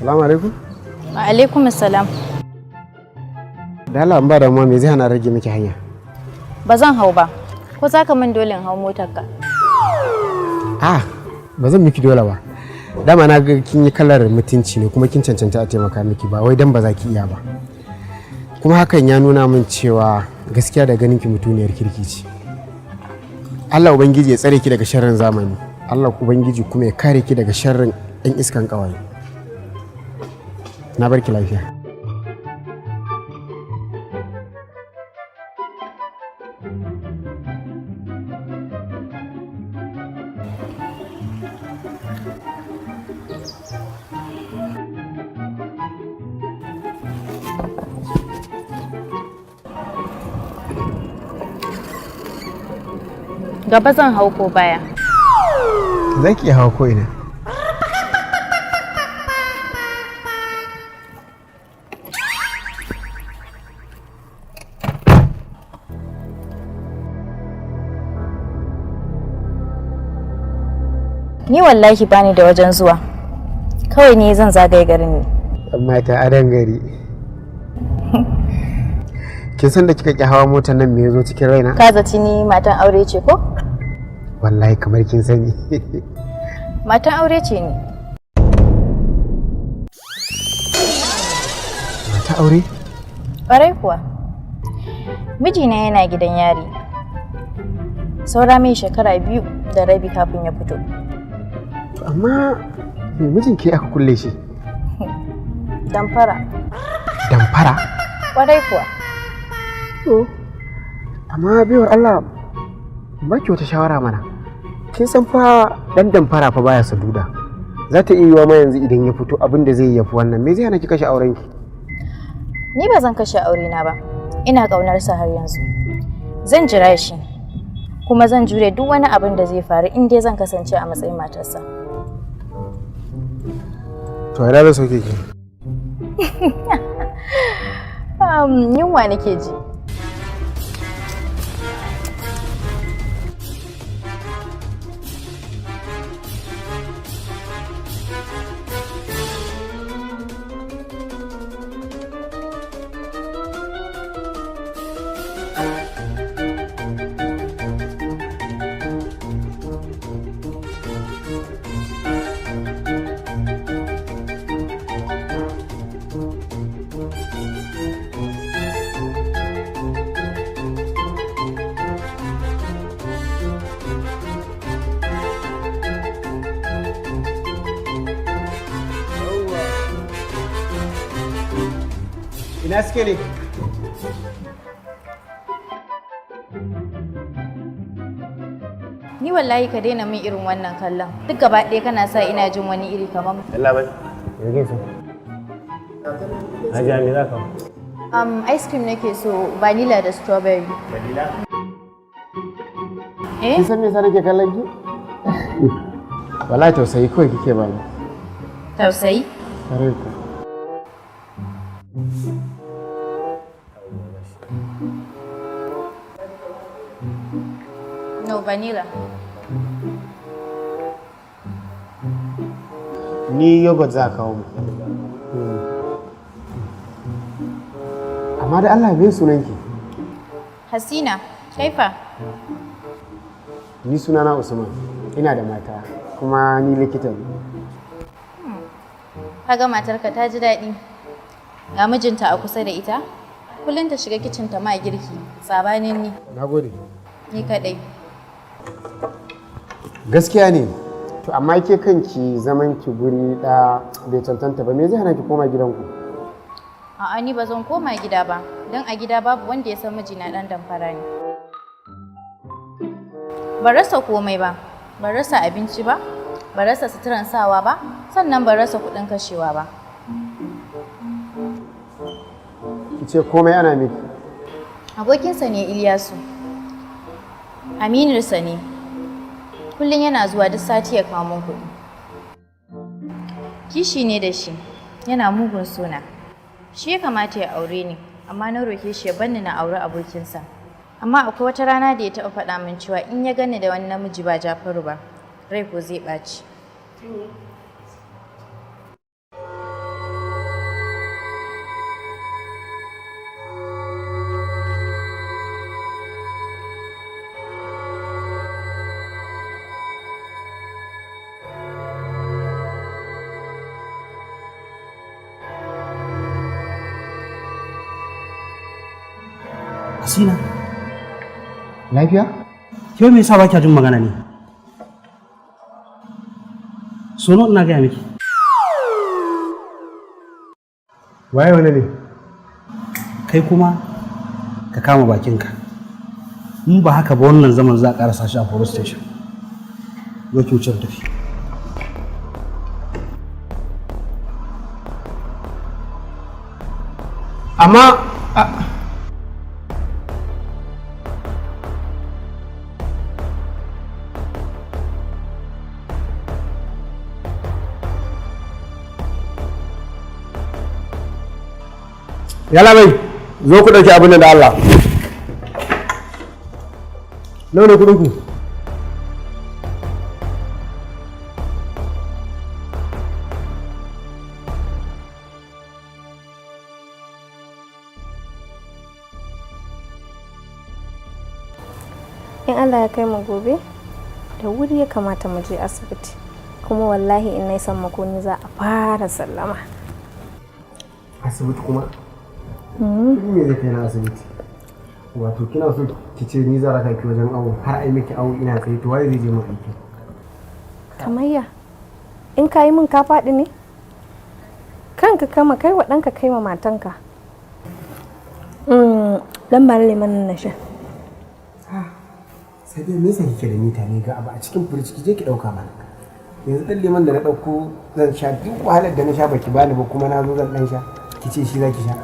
Salamu alaikum. Wa alaikum salam. Da Allah in ba damuwa, me zai hana rage miki hanya? Ba zan hau ba. Ko za ka min dole in hau motarka? Ah, ba zan miki dole ba. Dama na ga kin yi kalar mutunci ne kuma kin cancanta a taimaka miki, ba wai dan ba za ki iya ba. Kuma hakan ya nuna min cewa gaskiya da ganin ki mutuniyar kirki ce. Allah Ubangiji ya tsare ki daga sharrin zamani. Allah Ubangiji kuma ya kare ki daga sharrin 'yan iskan ƙawaye. Na bar ki lafiya. Gaba zan hau ko baya? Za ki iya hawa ko ina. Ni wallahi bani da wajen zuwa. Kawai ni zan zagaye garin ne. Yan mata adon gari. Kin san da kika ki hawa motar nan me yazo cikin raina? Ka zaci ni matan aure ce ko? Wallahi kamar kin sani. Matan aure ce ni. Mata aure? Ƙwarai kuwa. Mijina yana gidan yari. Saura mai shekara 2.5 kafin ya fito. To amma me mijin ke aka kulle shi? Damfara. Damfara? Ƙwarai kuwa. To amma baiwar Allah, ba ki wata shawara mana. Kin san fa dan damfara fa baya saduda. Za ta iya yiwa ma yanzu idan ya fito abin da zai yi yafi wannan. Me zai hana ki kashe auren ki? Ni ba zan kashe aurena ba. Ina ƙaunar sa har yanzu. Zan jira shi. Kuma zan jure duk wani abin da zai faru in dai zan kasance a matsayin matarsa. To ina zan sauke ki? Yunwa nake ji. Ina suke ne? Ni wallahi ka daina min irin wannan kallon. Duk gaba ɗaya kana sa ina jin wani iri kamar Allah bai. Me kake so? Hajiya, me za ka? Ice cream nake so, vanilla da strawberry. Vanilla? Eh? Kin san me yasa nake kallon ki? Wallahi tausayi kawai kike bani. Tausayi? Kwarai kuwa. No, vanilla. Ni yogurt za a kawo mu. Amma da Allah, me sunanki? Hasina, kaifa? Ni sunana Usman. Ina da mata kuma ni likita ne. Kaga matarka ta ji daɗi. Ga mijinta a kusa da ita. Kullum ta shiga kicin ta ma girki, sabanin ni, Na gode. ni kaɗai. Gaskiya ne. To amma ke kanki zaman ki guri da bai cancanta ba, me zai hana ki koma gidanku? A'a, ni ba zan koma gida ba, don a gida babu wanda ya san mijina ɗan damfara ne. Ban rasa komai ba, ban rasa abinci ba, ban rasa suturan sawa ba, sannan ban rasa kuɗin kashewa ba. Ki ce komai ana miki. Abokinsa ne Iliyasu. Amininsa ne. Kullum yana zuwa duk sati ya kawo min kuɗi. Kishi ne da shi, yana mugun sona. Shi ya kamata ya aure ni, amma na roke shi ya banni na auri abokinsa. Amma akwai wata rana da ya taɓa faɗa min cewa in ya gani da wani namiji ba Jafaru ba, rai ko zai ɓaci. Hasina, Lafiya? Ke me yasa ba kya jin magana ne? So nawa ina gaya miki? Waye wani ne? Kai kuma ka kama bakinka. In ba haka ba, wannan zaman za a karasa shi a police station. Zo ki wuce mu tafi. Amma yalla bai, zo ku ɗauki abin nan da Allah. Nawa ne kuɗin ku? In Allah ya kai mu gobe da wuri ya kamata mu je asibiti, kuma wallahi in na sammako ni za a fara sallama. Asibiti kuma? Me zai kai na asibiti? Wato kina so ki ce ni za raka ki wajen awo har ai miki awo ina tsaye, to waye zai je mun aiki? Kamayya, in ka yi min ka faɗi ne kanka, kama kai wa ɗanka, kai wa matanka. Dan ba lemon na sha. Sai dai me yasa kike da mita ne? Ga abu a cikin firiji, ki je ki dauka mana. Yanzu dan lemon da na dauko zan sha, duk wahalar da na sha baki bani ba, kuma na zo zan dan sha ki ce shi zaki sha.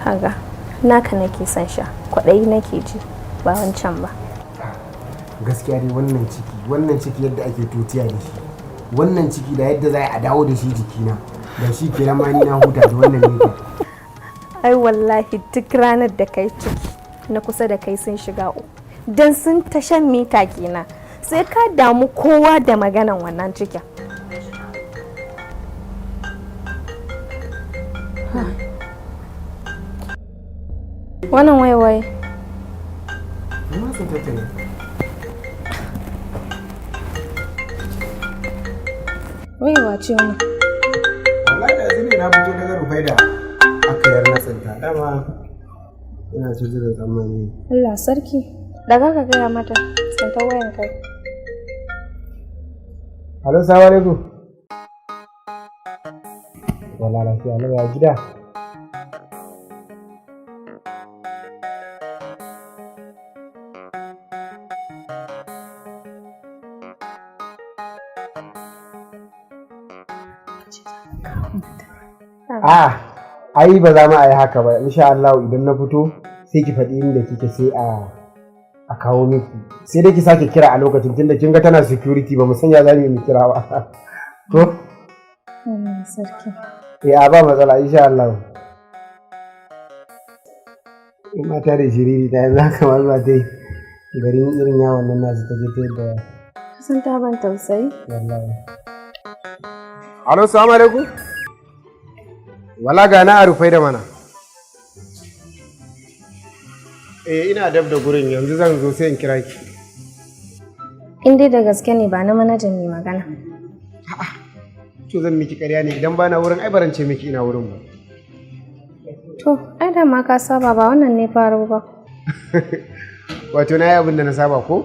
Haga naka nake son sha, kwaɗayi nake ji, ba wancan ba. Gaskiya dai wannan ciki, wannan ciki yadda ake tutiya da shi, wannan ciki da yadda za a dawo da shi jikina da shi kenan ma ni na huta da wannan mita. Ai wallahi duk ranar da kai ciki, na kusa da kai sun shiga uku, don sun ta shan mita kenan. Sai ka damu kowa da maganan wannan cikin. Wannan waiwai. Amma sun tattare. Waiwa ce wannan. Wallahi da yanzu ne na fito daga rufai da aka yar na tsinta, dama ina so jiran tsammani. Allah sarki, daga ka gaya mata tsinta wayan kai. Alo, salamu alaikum. Wala lafiya lau, ya gida? A ai ba za mu a yi haka ba, insha Allah idan na fito sai ki faɗi inda kike, sai a kawo miki. Sai dai ki sake kira a lokacin, tunda kin ga tana security, ba mu sanya za mu yi mu kira ba. To Allah sarki. Eh, a ba matsala, insha Allah. In mata da shiriri ta, yanzu haka ma zuwa dai garin irin yawon nan nasu ta je ta yadda. Sun ta ban tausayi. Wallahi. Alo, salamu alaikum. Wala ga na a rufai da mana. Eh, ina dab da gurin yanzu, zan zo sai in kira ki. In dai da gaske ne, ba na manajan mai magana. To zan miki ƙarya ne? Idan bana wurin ai barance miki ina wurin ba. To ai da ma ka saba, ba wannan ne faru ba. Wato na yi abin da na saba ko?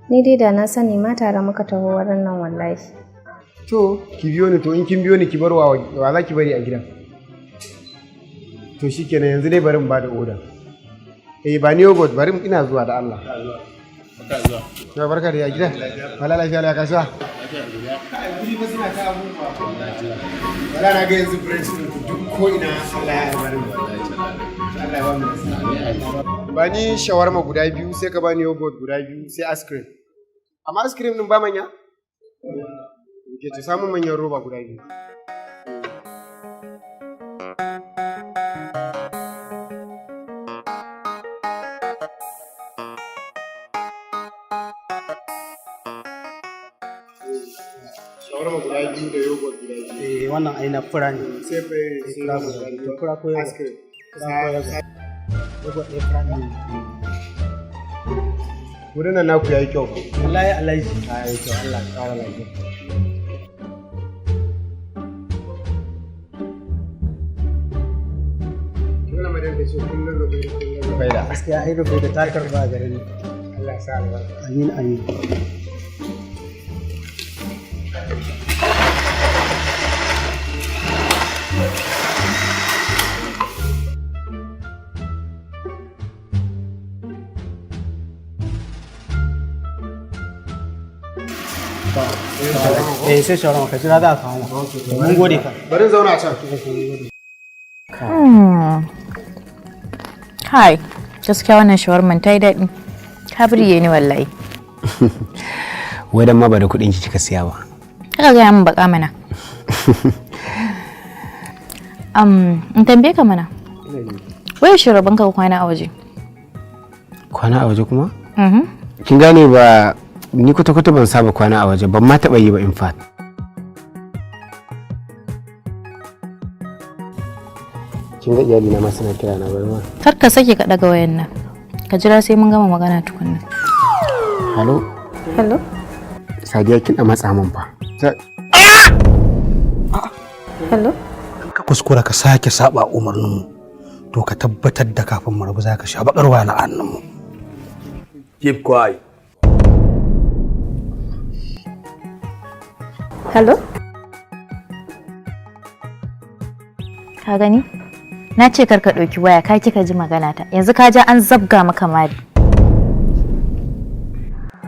Ni dai da na sani ma tare muka taho wurin nan wallahi. To ki biyo ni, to in kin biyo ni ki bar wa za ki bari a gidan? To shikenan, yanzu dai bari in ba da oda. Eh, ba ni yogurt, bari ina zuwa da Allah. Ya barka da ya gida. Wala lafiya lafiya, kasuwa. Kai, guri fa suna ta abubuwa. Wala na ga yanzu branch din ku duk ko ina, Allah ya albarka. Allah ya ba mu nasara. Ba ni shawarma guda biyu, sai ka bani yogurt guda biyu, sai ice cream. Amma ice cream din ba manya? Ke to samun manyan roba guda biyu. Shawarma guda biyu da yogurt guda biyu. Eh, wannan ai na fura ne. Sai sai Fura guda biyu. Fura ko ice cream. Fura ko yogurt? Yogurt ɗaya, fura ne. Wurin nan naku yayi kyau fa. Wallahi alhaji. Yayi kyau, Allah ya ƙara lafiya. Maryam ta ce kullum Rufaida, kullum Rufaida. Gaskiya ai Rufaida ta karba a garin. Allah ya sa albarka. Amin, amin. Eh, sai shawarma ka jira za a kawo ma. Mun gode ka. Bari zauna a can. Kai, gaskiya wannan shawarman ta yi daɗi. Ka birge ni wallahi. Wai dan ma ba da kuɗin ki kika siya ba. Kaka gaya min baka mana. In tambaye ka mana. Wai yaushe rabon ka kwana a waje? Kwana a waje kuma? Mhm. Kin gane ba, ni kwata-kwata ban saba kwana a waje ban ma taɓa yi ba, in fact. Kin ga iyali na ma suna kira na, bari ma. Kar ka sake ka ɗaga wayan nan. Ka jira sai mun gama magana tukunna. Hello? Hello? Sadiya, kin a matsa min fa. Hello? Ka kuskura ka sake saba umarninmu, to ka tabbatar da kafin mu rabu za ka sha bakar wahala a hannunmu. Keep quiet. Hello? Ka gani? Na ce kar ka ɗauki waya, ka kika ji magana ta. Yanzu ka ja an zabga maka mari.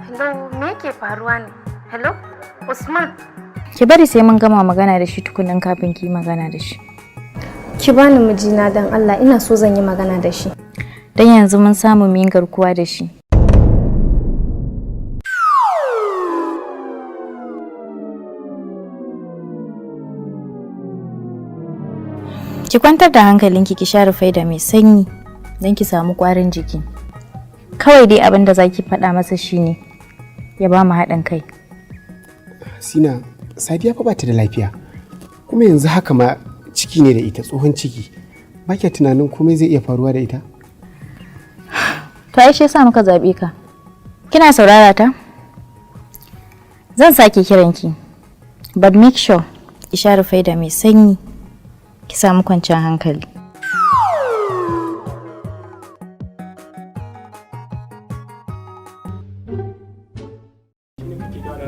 Hello, me yake faruwa ne? Hello? Usman? Ki bari sai mun gama magana da shi tukunan kafin ki yi magana da shi. Ki bani mijina dan Allah, ina so zan yi magana da shi. Dan yanzu mun samu mu yi garkuwa da shi. Ki kwantar da hankalinki, ki share faida mai sanyi don ki samu ƙwarin jiki. Kawai dai abin da za ki faɗa masa shine ya ba mu haɗin kai. Sina, Sadiya fa bata da lafiya. Kuma yanzu haka ma ciki ne da ita, tsohon ciki. Ba kya tunanin komai zai iya faruwa da ita? To ai shi yasa muka zaɓe ka. Kina saurara ta? Zan sake kiranki. But make sure ki share faida mai sanyi. Ki samu kwanciyar hankali.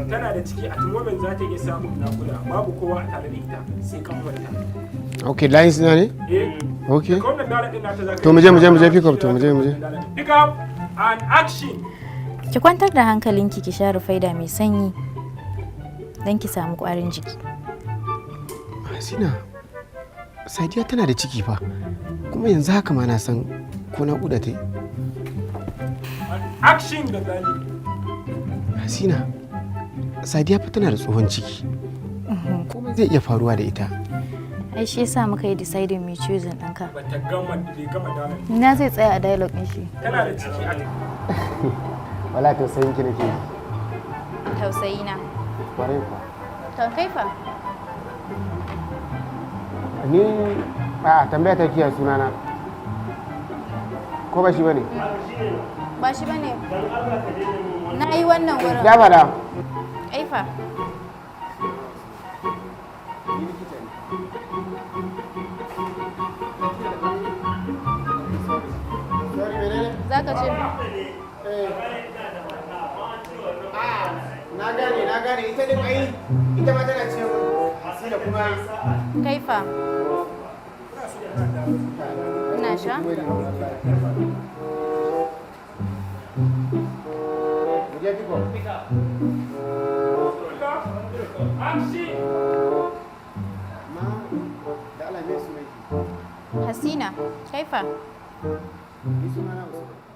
Tana da ciki, at moment za ta iya samun nakuda, babu kowa a tare da ita sai kanwarta. Okay, lines na ne? Eh. Okay. Daga wannan dialogue din nata za ka To mu je, mu je, mu je pick up, to mu je, mu je. Pick up and action. Ki kwantar da hankalinki, ki share faida mai sanyi don ki samu ƙwarin jiki. Sina, Sadiya tana da ciki fa. Kuma yanzu haka ma na san ko naƙuda ta yi. Action, Gazali. Hasina, Sadiya fa tana da tsohon ciki. Komai zai iya faruwa da ita. Ai shi yasa muka yi deciding mu choosing ɗinka. Bata gama, bai gama dialogue. Na zai tsaya a dialogue ɗin shi. Tana da ciki a Wala tausayin ki nake ji. Tausayi na. Kwarai kuwa. To kai fa? Ni a tambaya ta kiyaye sunana. Ko ba shi bane? Ba shi bane. Na yi wannan wurin. Ya fada. Aifa. Za ka ce? Na gane, na gane, ita din ai ita ma tana ce Hasina kuma. Kaifa. Ina sha? Mu je pick up. Action. Ma, da Allah, me sunanki? Hasina. Kaifa. Ni sunana Usman.